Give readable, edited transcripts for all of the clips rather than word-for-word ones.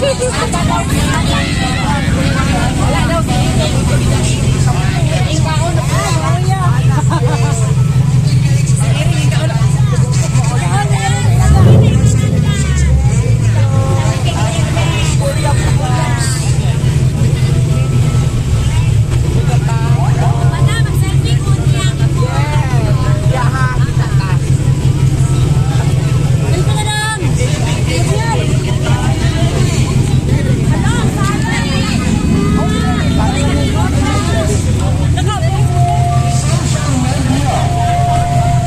Wala daw si Ikaw na. Social media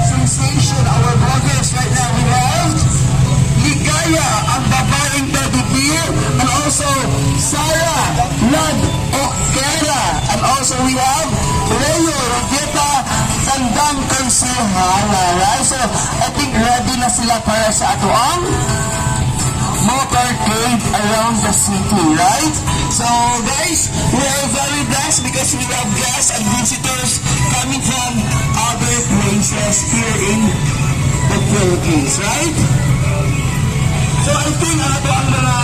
sensation, our bloggers right now, we have Ligaya, ang babaeng teddy bear, and also Sarah Lad Okera, and also we have Leo Rovieta Tandang Konsehala, right? So, I think ready na sila para sa atoang motorcade around the city, right? So, guys, we are very blessed because we have guests and visitors coming from other places here in the Philippines, right? So, I think ato ang mga